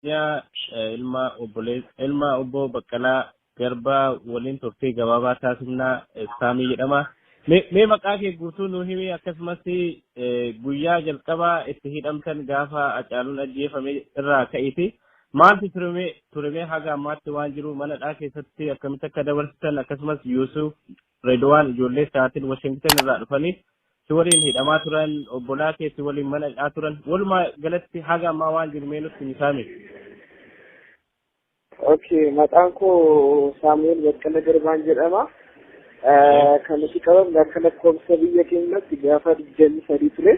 Ilma ilma obbo Baqqalaa Garbaa waliin turtii gabaabaa taasifnaa, Saamii jedhama. Mee maqaa kee guutuu nuu himi, akkasumas guyyaa jalqabaa itti hidhamtan gaafa Hacaaluun ajjeefame irraa ka'iti. Maaltu turemee haga ammaatti waan jiru, mana hidhaa keessatti akkamitti akka dabarsitan, akkasumas Yuusuf Redwaan ijoollee isaatiin Washington irraa dhufanii si waliin hidhamaa turan, obbolaa kee si waliin mana hidhaa turan, walumaa galatti haga ammaa waan jiru mee nutti himi, Saamii. Okay, maqaan koo Saamu'eel Baqqala Garbaan jedhama. Kan nuti qabamne akka lakkoofsa biyya keenyatti gaafa 23 ture.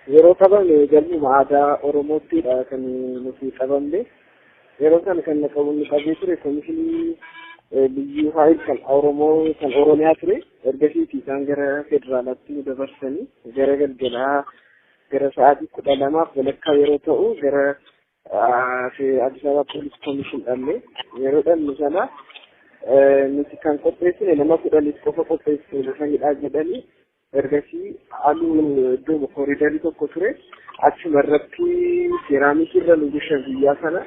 Yeroo qabamne galmuma aadaa Oromoottidha kan nuti qabamne. Yeroo kana kan qabu qabee ture komishinii liyyuu haayil kan Oromoo kan Oromiyaa ture. Ergasiiti isaan gara federaalaatti nu dabarsanii gara galgalaa gara sa'aatii 12:30 yeroo ta'u gara Addis Ababa Police Commission dhallee. Yeroo dhallu sana nuti kan qopheessine nama 10f qofa qopheessine lafa hidhaa jedhanii, ergasii aluu iddoo kooriidarii tokko ture achuma irratti seeraamikii irra nu bushan. Guyyaa sana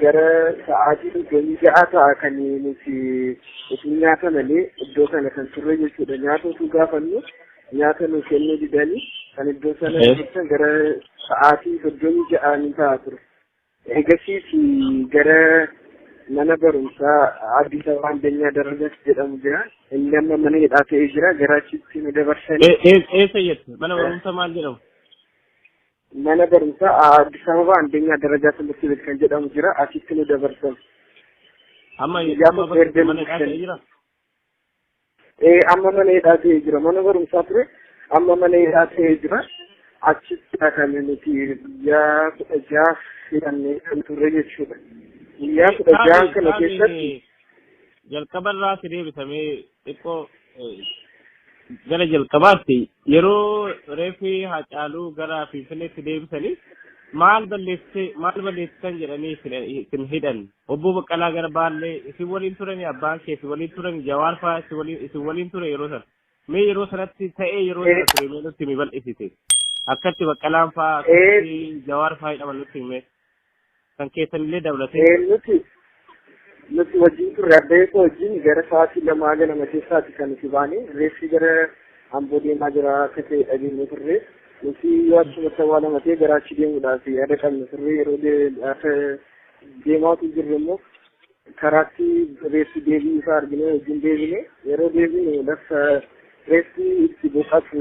gara sa'aatii 36 ta'a kan nuti utuu nyaata malee iddoo kana kan turre jechuudha. Nyaata utuu gaafannu nyaata nu kennuu didanii kan iddoo sana turtan gara sa'aatii 36 ni ta'a ture. Ergasiiti gara mana barumsaa Addis Ababa Andanyaa Darajas jedhamu jira. Inni amma mana hidhaa ta'ee jira. Gara achitti nu dabarsanii. Eessa jette? Mana barumsaa maal jedhamu? Mana barumsaa Addis Ababa Andanyaa Darajaa Timirti Beet kan jedhamu jira. Achitti nu dabarsan. Amma mana hidhaa ta'ee jira? Amma mana hidhaa ta'ee jira. Mana barumsaa ture. Amma mana hidhaa ta'ee jira. Achitti kan nuti guyyaa 16 hidhannee kan turre jechuudha. Guyyaa 16 kana keessatti. Jalqaba irraa si deebisamee xiqqoo gara jalqabaatti, yeroo reeffi Haacaaluu gara Finfinneetti deebisanii maal balleessite, maal balleessitan jedhanii isin hidhan? Obbo Baqqalaa Garbaallee isin waliin turani, abbaan kee isin waliin turani, Jawaar fa'aa isin waliin ture yeroo sana. Mee yeroo sanatti ta'ee yeroo sana ture mee nutti himi bal'isite. Akkatti Baqqalaan fa'aa, akkatti Jawaar fa'aa hidhaman nutti himi. Kan keessanillee dabalatee. Nuti wajjin turre, abbee koo wajjin gara sa'aatii 2 ganama keessaati kan nuti baane. Reeffi gara Amboo deemaa jira akka ta'e dhageenye turre. Nuti yoo achumatti awwaalama ta'e gara achi deemuudhaaf yaada qabna turre. Yeroo akka deemaa utuu jirru immoo karaatti reeffi deebii isaa argine, wajjin deebine. Yeroo deebinu lafa reeffi itti boqatu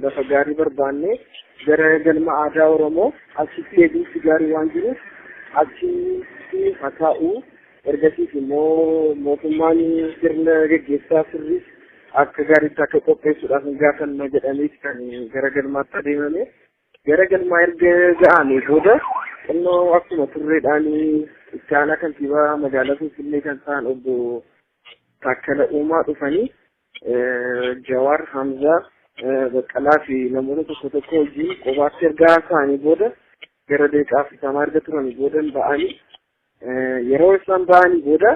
lafa gaarii barbaanne gara galma aadaa Oromoo achitti eegumsi gaarii waan jiruuf achitti haa taa'u, ergasiis immoo mootummaan sirna geggeessaa sirriis akka gaariitti akka qopheessuudhaaf hin gaafanna jedhameeti kan gara galmaatti adeemame. Gara galmaa erga ga'anii booda xinnoo akkuma turreedhaan itti aanaa kantiibaa magaalaa Finfinnee kan ta'an obbo Taakkala Uumaa dhufanii Jawaar, Hamzaa, Baqqalaa fi namoota tokko tokko wajjin qobaatti erga haasa'anii booda gara daqiiqaa 40 erga turanii booda ba'anii, yeroo isaan ba'anii booda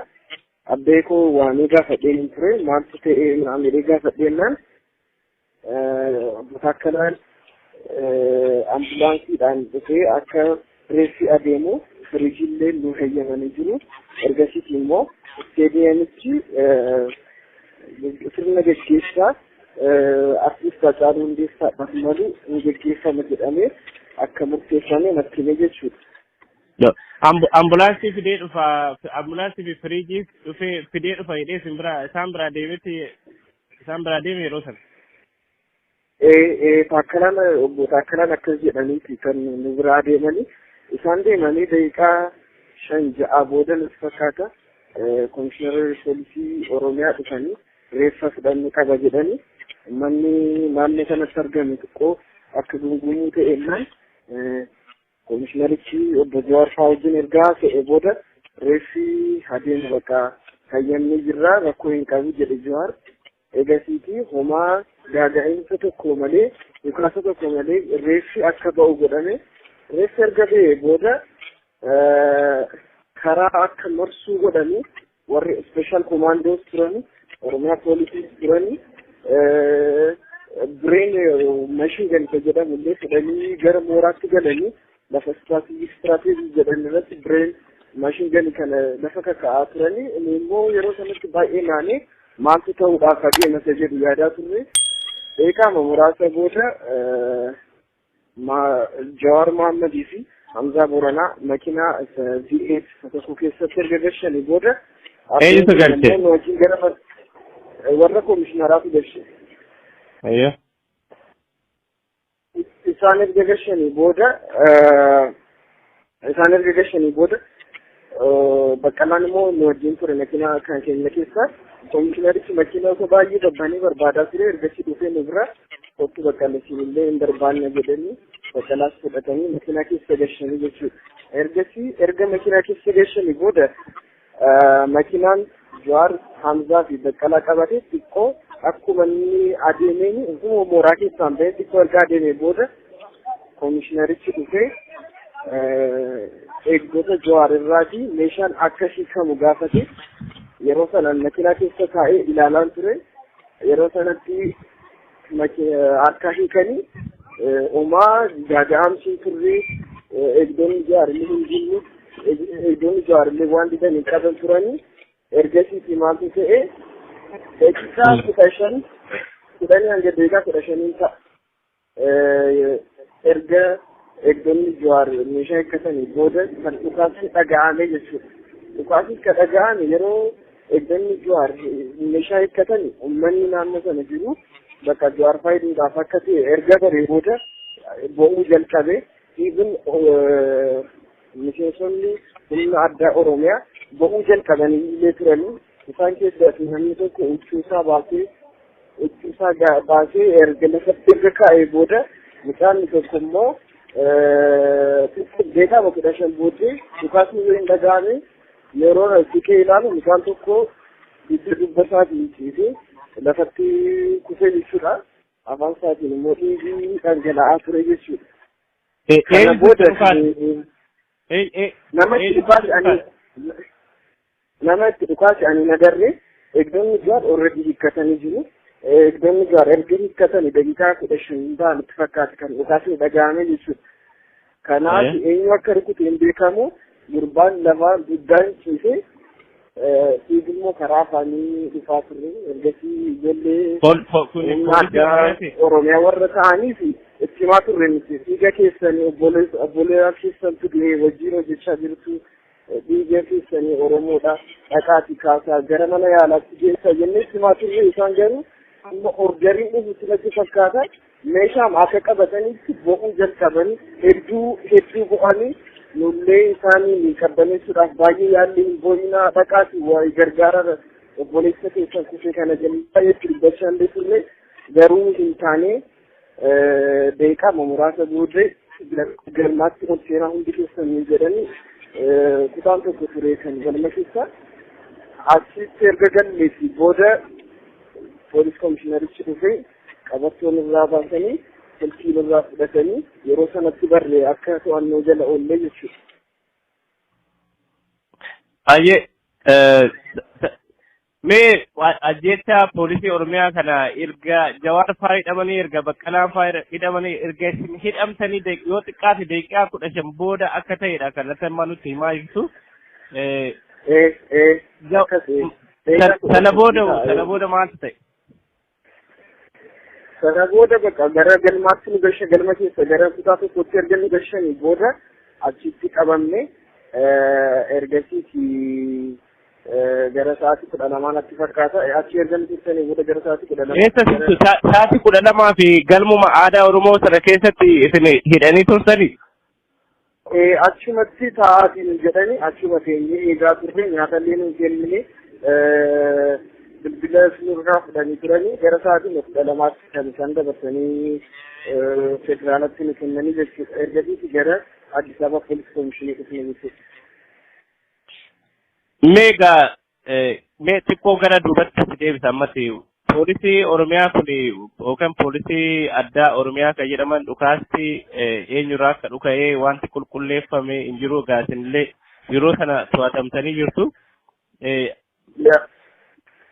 abbee koo waamee gaafadheen hin ture, maaltu ta'e naan jedhee gaafadheennaan obbo Taakkalaan ambulaansiidhaan dhufee akka reeffi adeemu firiijiillee nu heeyyamanii jiru. Ergasiis immoo isteediyeemichi sirna geggeessaa artist Haacaaluu Hundeessaadhaaf malu ni geggeeffama jedhamee akka murteeffame natti hime jechuudha. Ambulaansii fidee dhufa, ambulaansii fi firiijii dhufee fidee dhufa jedhee isin biraa isaan biraa deemetti, isaan biraa deeme yeroo sana. Taakkalaan, obbo Taakkalaan akkas jedhaniiti kan nu biraa deemanii. Isaan deemanii daqiiqaa 5 6 booda nutti fakkaata komishinarri poolisii Oromiyaa dhufanii reeffa fudhannu qaba jedhanii, manni naannoo kanatti argame xiqqoo akka gungumuu ta'ennaan komishinarichi obbo Jawaar fa'aa wajjin ergaa fe'e booda reeffi adeemu bakka hayyamni jirra, rakkoo hin qabu jedhe Jawaar. Egasiiti homaa gaaga'insa tokko malee, dhukaasa tokko malee reeffi akka ba'u godhame. Reeffi erga ba'e booda karaa akka marsuu godhanii warri special commandos turani, Oromiyaa poolisiis turani, bireen machine gun jedhamu illee fudhanii gara mooraatti galanii. Lafa istiraatiijii jedhan irratti bireen machine gun kana lafa kaka'aa turanii, inni immoo yeroo sanatti baay'ee naanee maaltu ta'uudhaaf adeema isa jedhu yaadaa turre. Beekama muraasa booda Jawaar Mohammadii fi Hamzaa Booranaa makiinaa V8 tokko keessatti erga gashanii booda. Eenyutu galche? Wajjin gara warra koomishinaraatu galche. Ayyoo. Isaan erga gashanii booda Baqqalaan immoo nu wajjin ture makiinaa kan keenya keessa. Koomishinarichi makiinaa osoo baay'ee dabbanii barbaadaa ture, ergasii dhufee nu bira kottu, Baqqalasiin illee hin barbaanne jedhanii Baqqalaas fudhatanii makiinaa keessa gashanii jechuudha. Ergasii erga makiinaa keessa gashanii booda makiinaan Jawaar, Hamzaa fi Baqqalaa qabate xiqqoo akkuma inni adeemeen, utuma mooraa keessaan bahee xiqqoo erga adeemee booda, koomishinarichi dhufee eegdota Jawaar irraatii meeshaan akka hiikamu gaafate. Yeroo sana makiinaa keessa taa'ee ilaalaan ture. Yeroo sanatti harka hiikanii homaa gaaga'amsi turre. Eegdonni Jawaar illee hin jirru, eegdonni Jawaar illee waan didan hin qaban turanii. Ergasiiti maaltu ta'e? Daqiiqaa 15, 10 hanga daqiiqaa 15n ta'a. Erga eegdonni Jawaar meeshaa hiikkatanii booda kan dhukaasni dhaga'ame jechuudha. Dhukaasni kan dhaga'ame yeroo eegdonni Jawaar meeshaa hiikkatan, uummanni naannoo sana jiru bakka Jawaar faayiduudhaaf akka ta'e erga baree booda bo'uu jalqabe. Even miseensonni humna addaa Oromiyaa bo'uu jalqabanii illee turanii, isaan keessaa namni tokko huccuu isaa baasee erga lafatti erga kaa'ee booda, mucaan tokko immoo beekama 15 booddee dhukaasni yoo hin dhaga'ame, yeroo siqee ilaalu mucaan tokko dugda dubba isaatiin ciisee lafatti kufee jechuudha. Afaan isaatiin immoo dhiigni dhangala'aa ture jechuudha. Kana booda nama itti dhukaase ani nagarre. Eegdonni Jawaar already hiikkatanii jiru. Eegdonni Jawaar erga hiikkatanii daqiiqaa 15 ta'an itti fakkaate kan dhukaasni dhaga'ame jechuudha. Kanaaf eenyu akka rukute hin beekamu, gurbaan lama guddaan ciise, dhiigni immoo karaa afaanii dhufaa ture. Ergasii ijoollee humna addaa Oromiyaa warra ta'anii fi itti himaa turre nuti, dhiiga keessanii obboleessa keessantu du'ee, wajjin hojjechaa jirtu, dhiiga keessanii Oromoodha, dhaqaati kaasaa, gara mana yaalaatti geessaa jennee itti himaa turre. Isaan garuu amma orderiin dhufutti natti fakkaata meeshaan akka qabatanitti bo'uu jalqabanii, hedduu hedduu bo'anii, nullee isaanii qabbaneessuudhaaf baay'ee yaalli, hin bo'inaa, dhaqaati waa gargaara obboleessa keessan kufee kana jennee baay'ee itti dubbachaa illee turre. Garuu hin taane. Daqiiqaa muraasa booddee galmaatti ol seenaa hundi keessanii jedhanii, kutaan tokko ture kan galma keessa. Achitti erga galleefi booda poolis komishinarichi dhufee qabattoon irraa baasanii silkiin irraa fudhatanii, yeroo sanatti barree akka to'annoo jala oollee jechuudha. Baay'ee mee ajjeechaa poolisii Oromiyaa kana erga Jawaar faa hidhamanii, erga Baqqalaan faa hidhamanii, erga isin hidhamtanii yoo xiqqaate daqiiqaa 15 booda akka ta'edha kan natti amma nutti himaa jirtu. Sana booda maaltu ta'e? Sana booda bakka gara galmaatti nu gashan, galma keessa gara kutaa tokkotti erga nu gashanii booda achitti qabamne. Ergasiiti gara sa'aatii 12 natti fakkaata. Achi erga nu tursanii booda gara sa'aatii 12. Eessa sittu sa'aatii 12 fi galmuma aadaa Oromoo sana keessatti isin hidhanii tursanii? Achumatti taa'aatiin jedhanii, achuma teenyee eegaa turre. Nyaatallee nu kennine, bilbila nurraa fudhanii turanii, gara sa'aatii 12tti kan isaan dabarsanii federaalatti nu kennanii jechuudha. Ergasiiti gara Addis Ababa Poolis Komishinii dhufne jechuudha. Mee egaa mee xiqqoo gara duubatti si deebisa ammas. Poolisii Oromiyaa kun yookaan poolisii addaa Oromiyaa kan jedhaman dhukaasti eenyurraa akka dhuka'ee wanti qulqulleeffame hin jiru. Egaa isinillee yeroo sana to'atamtanii jirtu.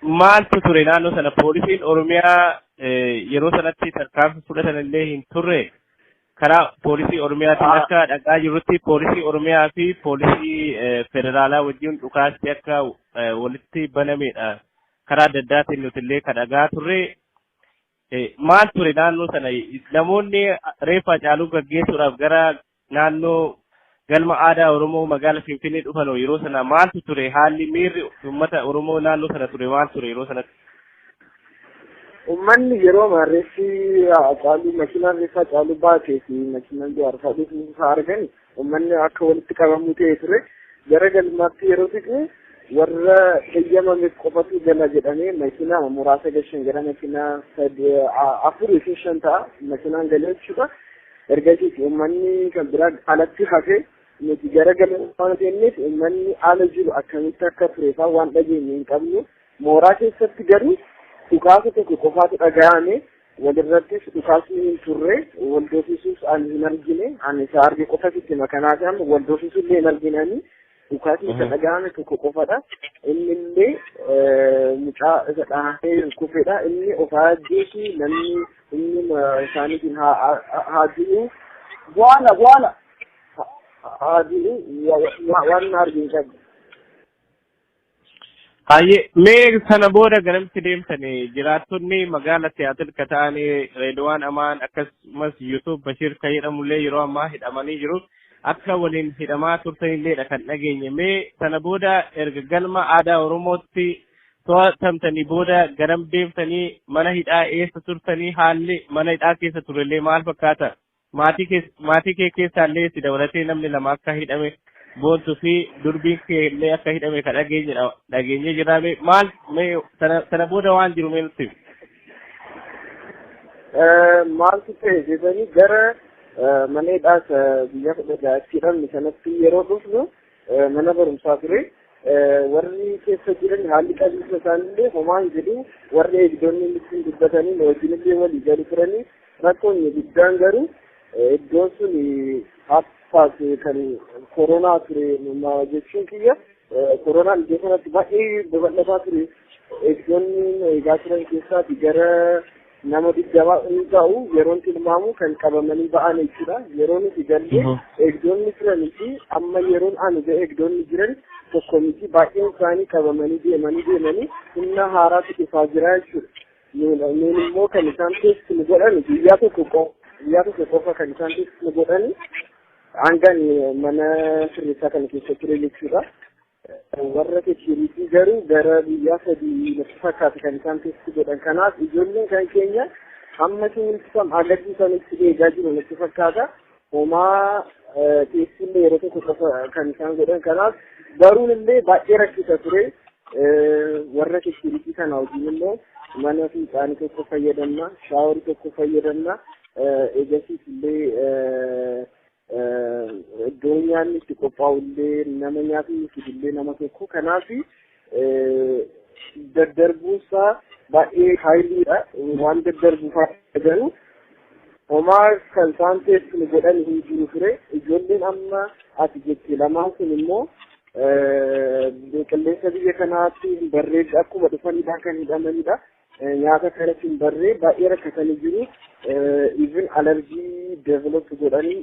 Maaltu ture naannoo sana? Poolisiin Oromiyaa yeroo sanatti tarkaanfii fudhatan illee hin turre. Karaa poolisii Oromiyaatiin akka dhagaa jirrutti poolisii Oromiyaa fi poolisii federaalaa wajjin dhukaasti akka walitti banamedha. Karaa adda addaatiin nuti illee kan dhagaa turre. Maal ture naannoo sana? Namoonni reeffa Haacaaluu gaggeessuudhaaf gara naannoo galma aadaa Oromoo magaala Finfinnee dhufan yeroo sana maaltu ture? Haalli miirri uummata Oromoo naannoo sana ture maal ture yeroo sanatti? Uummanni yeroo reeffi Haacaaluu, makiinaan reeffa Haacaaluu baatee fi makiinaan Jawaar fa'aa dhufu argan, uummanni akka walitti qabamuu ta'e ture. Gara galmaatti yeroo siqu warra heeyyamameef qofatu gala jedhamee makiinaa muraasa gashan, gara makiinaa afurii fi shan ta'a makiinaan galee jechuudha. Ergasiis uummanni kan biraa alatti hafe. Nuti gara galma seenneef uummanni ala jiru akkamitti akka ture fa'aa waan dhageenye hin qabnu. Mooraa keessatti garuu dhukaasa tokko qofaatu dhaga'ame. Walirrattis dhukaasni hin turre, wal dhoofisuus ani hin argine. Ani isa arge qofa sitti makanaaf amma wal dhoofisuu illee hin arginani. Dhukaasni isa dhaga'ame tokko qofadha. Inni illee mucaa isa dhahamee kufedha. Inni of haa ajjeesu, namni inni isaaniitiin haa du'u. Bu'aala bu'aala haa du'u, waan arginu qabu. Hayyee, mee sana booda garamitti deemtanii? Jiraattonni magaala Siyaatil ka ta'anii Reedwaan Amaan akkasumas Yusuf Bashir kan jedhamullee yeroo ammaa hidhamanii jiru. Akka waliin hidhamaa turtanilleedha kan dhageenye. Mee sana booda erga galma aadaa Oromootti to'atamtanii booda garam deemtanii? Mana hidhaa eessa turtanii? Haalli mana hidhaa keessa turellee maal fakkaata? Maatii kee keessaallee si dabalatee namni lama akka hidhame, Boontuu fi durbiin kee illee akka hidhame kan dhageenyee jirra. Maal mee sana booda waan jiru mee nutti? Maaltu ta'e jedhanii, gara mana hidhaas guyyaa 16tti hidhamne sanatti yeroo dhufnu mana barumsaa ture. Warri keessa jiran haalli qabiinsa isaanillee homaa hin jedhu, warri eegdonni ittiin dubbatanii wajjin illee walii galu turanii. Rakkoon guddaan garuu iddoon sun haffaas kan koronaa ture jechuun kiyya, koronaan iddoo sanatti baay'ee babal'ataa ture. Eegdonni eegaa turan keessaati gara nama 20 inni ta'u yeroon tilmaamu kan qabamanii ba'an jechuudha. Yeroo nuti galle eegdonni turanii fi amma yeroon ani ga'e eegdonni jiran tokko miti, baay'een isaanii qabamanii deemanii deemanii humna haaraatu dhufaa jira jechuudha. Nuun immoo kan isaan teessuma nu godhan guyyaa tokko guyyaa tokko qofa kan isaan teessuma nu godhan hanga mana sirreessaa kana keessa ture jechuudha. Warra security garuu gara guyyaa 3 natti fakkaata kan isaan teessuma godhan. Kanaaf ijoolleen kan keenya hamma simintisam agarsiisanitti eegaa jiru natti fakkaata. Homaa teessillee yeroo tokko qofa kan isaan godhan. Kanaaf baruun illee baay'ee rakkisa ture. Warra security kana wajjin immoo mana fincaanii tokko fayyadamna, showerii tokko fayyadamna. Eegasiis illee iddoo nyaanni itti qophaa'u illee nama nyaatni fidullee nama tokko. Kanaaf daddarbuunsaa baay'ee haayiliidha. Waan daddarbuuf garuu homaa kan isaan teessuma godhan hin jiru ture. Ijoolleen amma ati jette lamaan sun immoo qilleensa biyya kanaatti hin barree akkuma dhufanidha kan hidhamanidha. Nyaata kanatti hin barree baay'ee rakkatanii jiru. Even allergy develop godhanii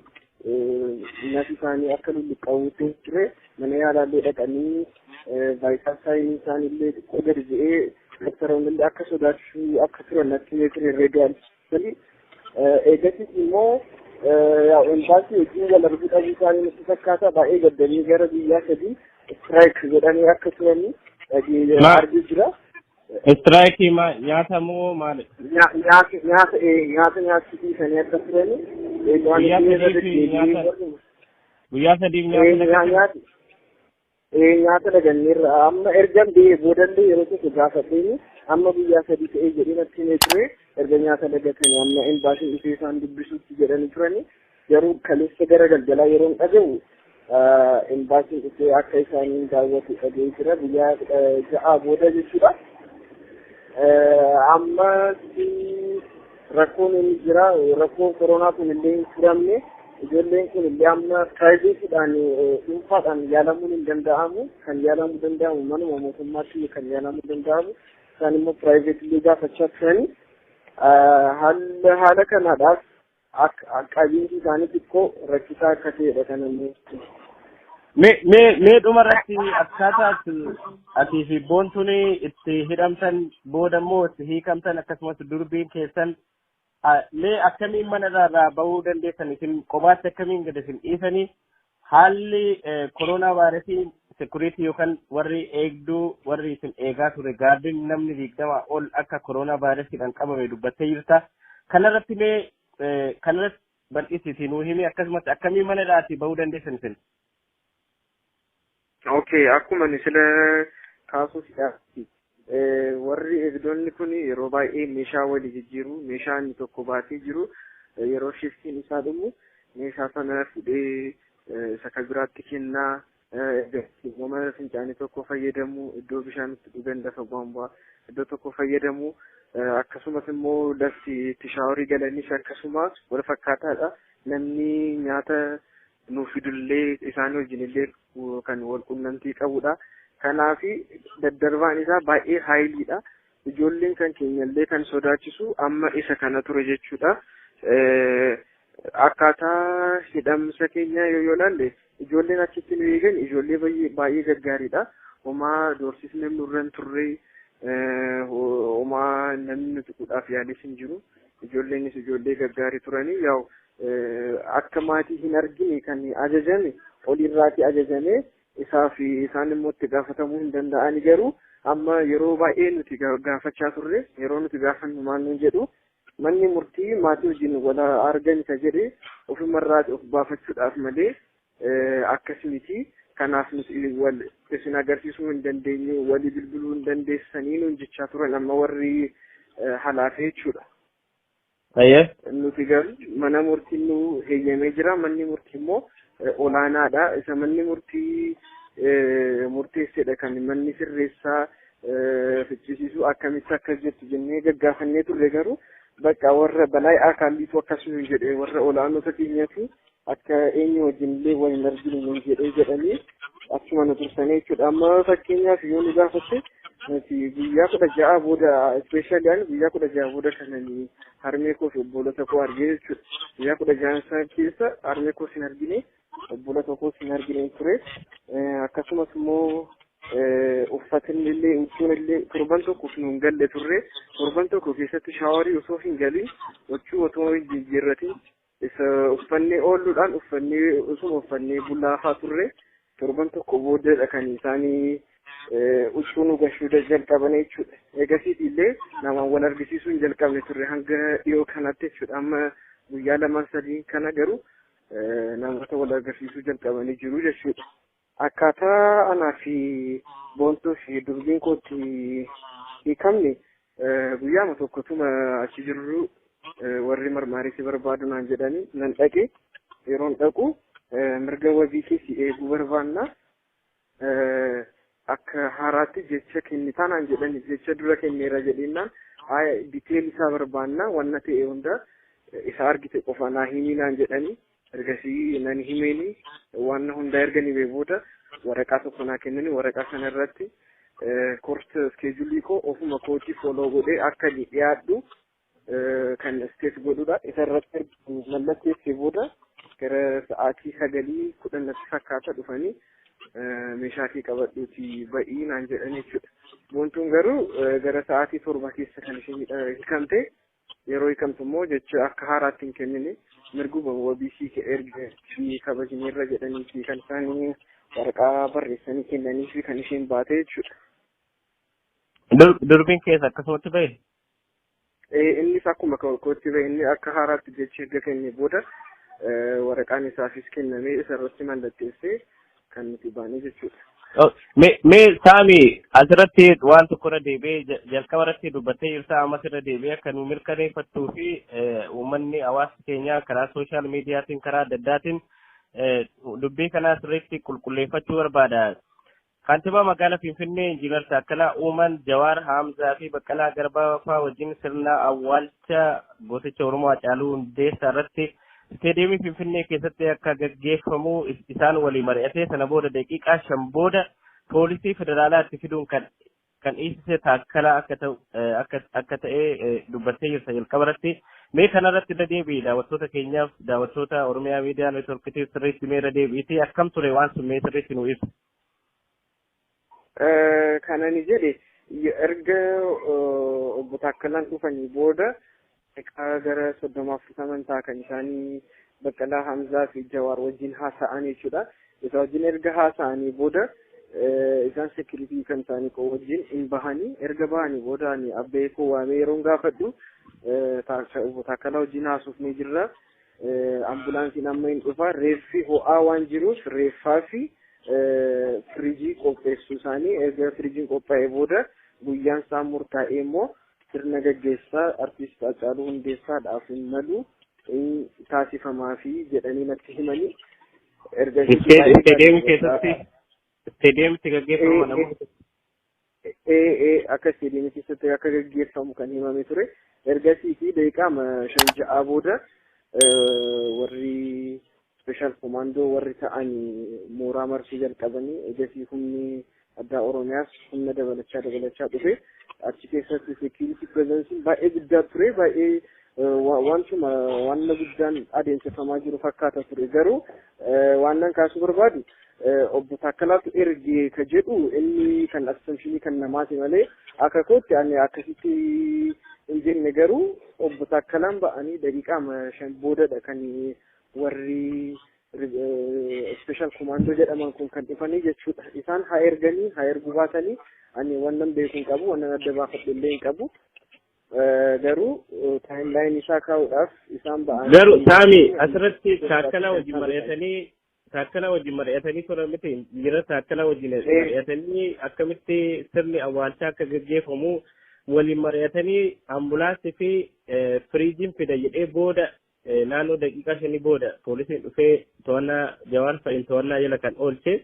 nyaati isaanii akka lulluqqa'uutti ture. Mana yaalaallee dhaqanii vital signii isaaniillee xiqqoo gadi bu'ee doktaroonni illee akka sodaachisuu akka turan natti himee ture Reedwaan. Eegasiis immoo embaasii wajjin wal arguu dhabuu isaanii natti fakkaata, baay'ee gaddanii gara guyyaa 3 strike godhanii akka turanii argee jira. Strikeii nyaata moo maali? Nyaata nyaata nyaata nyaachisiisanii akka turanii. Guyyaa 3f nyaata? Nyaata nyaata laganneerra. Amma ergan ba'ee boodallee yeroo tokko gaafadheeni amma guyyaa 3 ta'ee jedhee natti himee ture. Erga nyaata lagatanii amma embaasiin dhufee isaan dubbisuutti jedhanii turanii, garuu kaleessa gara galgalaa yeroon dhaga'u embaasiin dhufee akka isaaniin daawwatu dhaga'ee jira, guyyaa 16 booda jechuudha. Amma rakkoon inni jira, rakkoon koronaa kun illee hin furamne. Ijoolleen kun illee amma privateiidhaan, dhuunfaadhaan yaalamuun hin danda'amu. Kan yaalamuu danda'amu manuma mootummaatti kan yaalamuu danda'amu. Isaan immoo private illee gaafachaa turanii haala kanaadhaaf. Akka qabiinsi isaanii xiqqoo rakkisaa akka ta'edha kan inni. Mee dhumarratti akkaataa ati fi Boontuun itti hidhamtan, booda immoo itti hiikamtan, akkasumas durbiin keessan mee akkamiin mana irraa bahuu dandeessan? Isin kophaatti akkamiin gad isin dhiisanii? Haalli koronaa vaayirasii, security yookaan warri eegduu, warri isin eegaa ture, gaardiin namni 20 ol akka koronaa vaayirasiidhaan qabame dubbattee jirta. Kanarratti mee kanarratti bal'isiitii nuu himi, akkasumas akkamiin mana irraatii bahuu dandeessan isin? Okay, akkuma ani sila kaasuuf warri eegdonni kun yeroo baay'ee meeshaa walii jijjiiru, meeshaa inni tokko baatee jiru yeroo shiftiin isaa dhumu meeshaa sana fuudhee isa kan biraatti kennaa, mana fincaanii tokko fayyadamu, iddoo bishaan itti dhugan, lafa bwaambaa iddoo tokko fayyadamu, akkasumas immoo lafti itti shaaworii galanis akkasuma wal fakkaataadha. Namni nyaata nuuf fidullee isaan wajjin illee kan wal qunnamtii qabudha. Kanaaf daddarbaan isaa baay'ee haayiliidha. Ijoolleen kan keenyallee kan sodaachisu amma isa kana ture jechuudha. Akkaataa hidhamsa keenya yoo ilaalle, ijoolleen achitti nu eegan ijoollee baay'ee gaggaariidha. Homaa doorsisni nurra hin turre, homaa namni nu tuquudhaaf yaales hin jiru. Ijoolleenis ijoollee gaggaarii turanii, yaa'u akka maatii hin argine kan ajajame olirraati ajajame, isaa fi isaan immoo itti gaafatamuu hin danda'ani. Garuu amma yeroo baay'ee nuti gaafachaa turre, yeroo nuti gaafannu maal nuun jedhu? Manni murtii maatii wajjin wal argan isa jedhe ofumarraati of baafachuudhaaf malee akkas miti. Kanaaf nuti wal isin agarsiisuu hin dandeenyu, walii bilbiluu hin dandeessanii nuun jechaa turan amma warri halaafee jechuudha. Nuti garuu mana murtiin nu heeyyamee jira. Manni murtii immoo olaanaadha. Isa manni murtii murteessedha kan manni sirreessaa fichisiisu akkamitti akkas jettu jennee gaggaafannee turre. Garuu bakka warra balaa akaaliitu akkasuma jedhe, warra olaanota keenyatu akka eenyu wajjin illee wal hin arginu nuun jedhee jedhanii achuma nu tursanii jechuudha. Amma fakkeenyaaf yoo nu gaafatte, nuti guyyaa 16 booda, especially ani guyyaa 16 booda kanani harmee koo fi obbolota koo argee jechuudha. Guyyaa 16 sana keessa harmee koos hin argine, obbolota koos hin argine ture. Akkasumas immoo uffatni illee, huccuun illee torban tokkoof nu hin galle turre. Torban tokko keessatti shaawarii osoo hin galin, huccuu otoo hin jijjiirratin, isa uffannee oolluudhaan uffannee osuma uffannee bulaafaa turre. Torban tokko booddeedha kan isaanii huccuu nu gashuu jalqaban jechuudha. Eegasiiti illee namaan wal argisiisuu hin jalqabne turre hanga dhiyoo kanatti jechuudha. Amma guyyaa lamaan sadii kana garuu namoota wal agarsiisuu jalqabanii jiru jechuudha. Akkaataa anaa fi Boontuu fi durbiin kootti hiikamne, guyyaama tokkotuma achi jirru warri marmaarii barbaadu naan jedhanii nan dhaqe. Yeroon dhaqu mirga wabii keessi eeguu barbaanna. Akka haaraatti jecha kennitaa naan jedhani, jecha dura kenneera jedhennaan, detail isaa barbaanna, wanna ta'e hunda isa argite qofa naa himii naan jedhani. Ergasii nan himeeni, waan hundaa erga himee booda waraqaa tokko naa kennani. Waraqaa sana irratti court schedule koo ofuma kootii follow godhee akka dhiyaadhu kan state godhudha. Isa irratti mallatteessee booda gara sa'aatii 9:10 natti fakkaata dhufanii meeshaa kee qabadhuuti ba'ii naan jedhan jechuudha. Boontuun garuu gara sa'aatii 7 keessa kan isheen hiikamte. Yeroo hiikamtu immoo jecha akka haaraatti hin kennine, mirguma wabii erga kabajneerra jedhanii fi kan isaan waraqaa barreessanii kennanii fi kan isheen baate jechuudha. Durbiin keessa akkasumatti bahe? Innis akkuma kootti bahe. Inni akka haaraatti jecha erga kenne booda waraqaan isaafis kennamee isa irratti mallatteessee kan nuti baane jechuudha. Mee Saami, asirratti waan tokko irra deebi'ee, jalqaba irratti dubbattee jirta, ammas irra deebi'ee akka nu mirkaneeffattuu fi uummanni hawaasa keenya karaa social mediaatiin, karaa adda addaatiin dubbii kana sirriitti qulqulleeffachuu barbaada. Kantiibaa magaalaa Finfinnee Injiinar Taakkalaa Uumaan Jawaar, Haamzaa fi Baqqalaa Garbaa fa'aa wajjin sirna awwaalcha gooticha Oromoo Hacaaluu Hundeessaa irratti isteediyeemii Finfinnee keessatti akka gaggeeffamu isaan walii mari'atee, sana booda daqiiqaa 5 booda poolisii federaalaa itti fiduun kan dhiisise Taakkalaa akka ta'u akka ta'e dubbattee jirta jalqaba irratti. Mee kanarratti irra deebi'i, daawwattoota keenyaaf, daawwattoota Oromiyaa Miidiyaa Neetworkitiif sirriitti mee irra deebi'iti, akkam ture waan sun, mee sirriitti nu ibsa. Kanani jedhe, erga obbo Taakkalaan dhufanii booda gara 30 40 ta'a kan isaanii Baqqalaa Hamzaa fi Jawaar wajjin haasa'an jechuudha. Isa wajjin erga haasa'anii booda isaan security kan isaanii koo wajjin hin bahanii. Erga bahanii booda ani abbee koo waamee yeroon gaafadhu, obbo Taakkalaa wajjin haasofnee jirra. Ambulaansiin amma hin dhufa, reeffi ho'aa waan jiruuf reeffaa fi firiijii qopheessuu isaanii, erga firiijiin qophaa'ee booda guyyaan isaa murtaa'ee immoo sirna gaggeessaa artiist Haacaaluu Hundeessaadhaaf hin malu taasifamaa fi jedhanii natti himanii. Erga Isteediyeemii keessatti, isteediyeemitti gaggeeffama namoota. Ee, akka isteediyeemii keessatti akka gaggeeffamu kan himame ture. Ergasii fi daqiiqaa 5 6 booda warri special commando warri ta'an mooraa marsuu jalqabanii, ergasii humni addaa Oromiyaas humna dabalachaa dabalachaa dhufe. Achi keessatti security presence baay'ee guddaa ture, baay'ee wantuma wanna guddaan adeemsifamaa jiru fakkaata ture. Garuu waan nan kaasuu barbaadu, obbo Taakkalaatu erge ka jedhu inni kan assumption kan namaati malee akka kootti ani akkasitti hin jenne. Garuu obbo Taakkalaan ba'anii daqiiqaa 5 boodadha kan warri special commando jedhaman kun kan dhufanii jechuudha. Isaan haa erganii haa erguu baatanii ani wannan beeku hin qabu, wannan adda baafadhu illee hin qabu. Garuu timeline isaa kaa'uudhaaf isaan ba'anii. Garuu Saami, asirratti Taakkalaa wajjin mari'atanii turan miti? Jira, Taakkalaa wajjin mari'atanii akkamitti sirni awwaalchaa akka gaggeeffamu waliin mari'atanii, ambulaansii fi firiijiin fida jedhee booda naannoo daqiiqaa 5 booda poolisiin dhufee to'annaa Jawaar fa'in to'annaa jala kan oolche.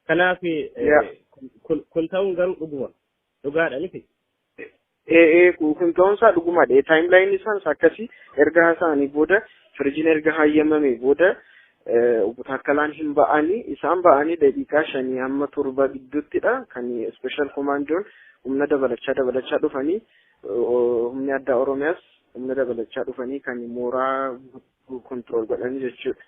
Kanaaf kun ta'uun garuu dhuguma dhugaadha miti? Ee, kun ta'uunsaa dhugumadha. Timeline isaas akkasii, erga haasa'anii booda, firiijiin erga hayyamame booda obbo Taakkalaan hin ba'anii, isaan ba'anii daqiiqaa 5 hamma 7 gidduuttidha kan special commandoon humna dabalachaa dabalachaa dhufanii, humni addaa Oromiyaas humna dabalachaa dhufanii kan mooraa control godhanii jechuudha.